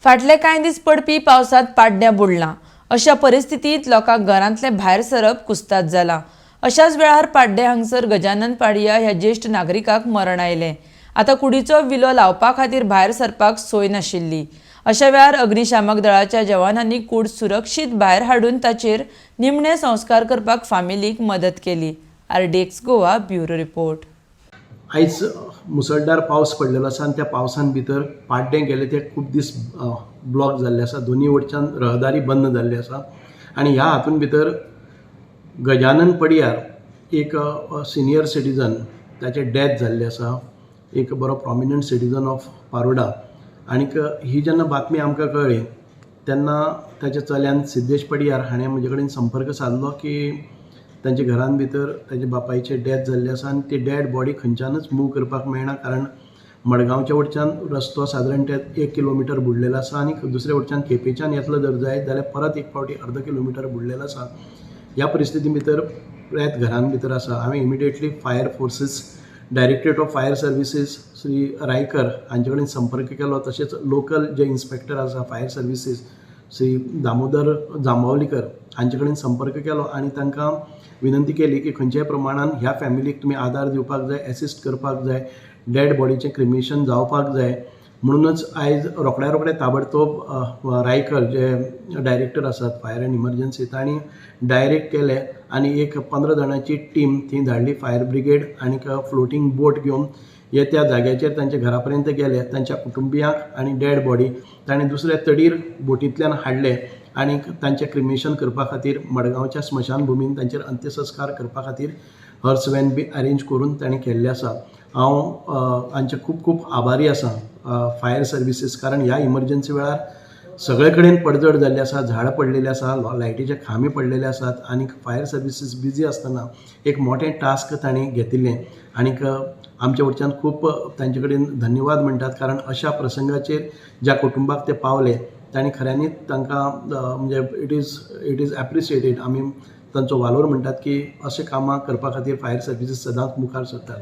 फाटले कांय दीस पडपी पावसांत पाड्ड्यां बुडलां. अशा परिस्थितींत लोकांक घरांतले भायर सरप कुस्ताद जालां. अशाच वेळार पाड्डें हांगसर गजानन पाडिया ह्या ज्येश्ठ नागरिकाक मरण आयलें. आतां कुडीचो विलो लावपा खातीर भायर सरपाक सोय नाशिल्ली. अशा वेळार अग्निशामक दळाच्या जवानांनी कूड सुरक्षीत भायर हाडून ताचेर निमणे संस्कार करपाक फामिलीक मदत केली. RDX Goa bureau report. आयज मुसळधार पावस पडलेलो आसा आनी त्या पावसान भितर पाड्डें गेले ते खूब दीस ब्लॉक जाल्ले आसा. दोनी वटच्यान रहदारी बंद जाल्ली आसा आनी ह्या हातून भितर गजानन पडियार एक सिनियर सिटीजन ताचें डॅथ जाल्लें आसा. एक बरो प्रॉमिनंट सिटीजन ऑफ पारोडा. आनीक ही जेन्ना बातमी आमकां कळ्ळी तेन्ना ताच्या चल्यान सिद्धेश पडियार हाणें म्हजे कडेन संपर्क सादलो की तांच्या घरान भितर ताच्या बापायचें डॅथ जाल्लें आसा आनी ती डॅड बॉडी खंयच्यानच मूव करपाक मेळना, कारण मडगांवच्या वटच्यान रस्तो सादारण ते 1 किलोमिटर बुडलेलो आसा आनी दुसऱ्या वटच्यान केपेंच्यान येतलो जर जायत जाल्यार परत एक फावटी अर्द किलोमिटर बुडलेलो आसा. ह्या परिस्थिती भितर प्रेत घरान भितर आसा. हांवें immediately fire forces, directorate of fire services Shri Raikar हांचे कडेन संपर्क केलो. तशेंच लोकल जे इन्स्पेक्टर आसा फायर सर्विसीस श्री दामोदर जांबावलीकर हांचे कडेन संपर्क केलो आनी तांकां विनंती केली की खंयच्याय प्रमाणान ह्या फॅमिलीक तुमी आदार दिवपाक जाय, एसिस्ट करपाक जाय, डॅड बॉडीचें क्रिमिएशन जावपाक जाय. म्हणूनच आयज रोखड्या रोखडे ताबडतोब रायकर जे डायरेक्टर आसात फायर अँड इमर्जन्सी तांणी डायरेक्ट केले आनी एक 15 जाणांची टीम थंय धाडली. फायर ब्रिगेड आनीक फ्लोटींग बोट घेवन हे त्या जाग्याचेर तांच्या घरा पर्यंत गेले. तांच्या कुटुंबियांक आनी डॅड बॉडी तांणी दुसऱ्या तडीर बोटींतल्यान हाडले आनी तांचें क्रिमिएशन करपा खातीर मडगांवच्या स्मशानभुमीन तांचेर अंत्यसंस्कार करपा खातीर हर्स वॅन बी अरेंज करून तांणी केल्लें आसा. हांव हांचे खूब खूब आभारी आसा फायर सर्विसीस, कारण ह्या इमर्जन्सी वेळार सगळे कडेन पडझड जाल्ली आसा, झाडां पडलेली आसा, लायटीचे खांबे पडलेले आसात आनी फायर सर्विसीस बिजी आसतना एक मोठें टास्क तांणी घेतिल्लें. आनीक आमच्या वटच्यान खूब तांचे कडेन धन्यवाद म्हणटात, कारण अशा प्रसंगाचेर ज्या कुटुंबाक ते पावले तांणी खऱ्यांनीच तांकां म्हणजे it is appreciated. आमी तांचो वालोर म्हणटात की अशें कामां करपा खातीर फायर सर्विसीस सदांच मुखार सरतात.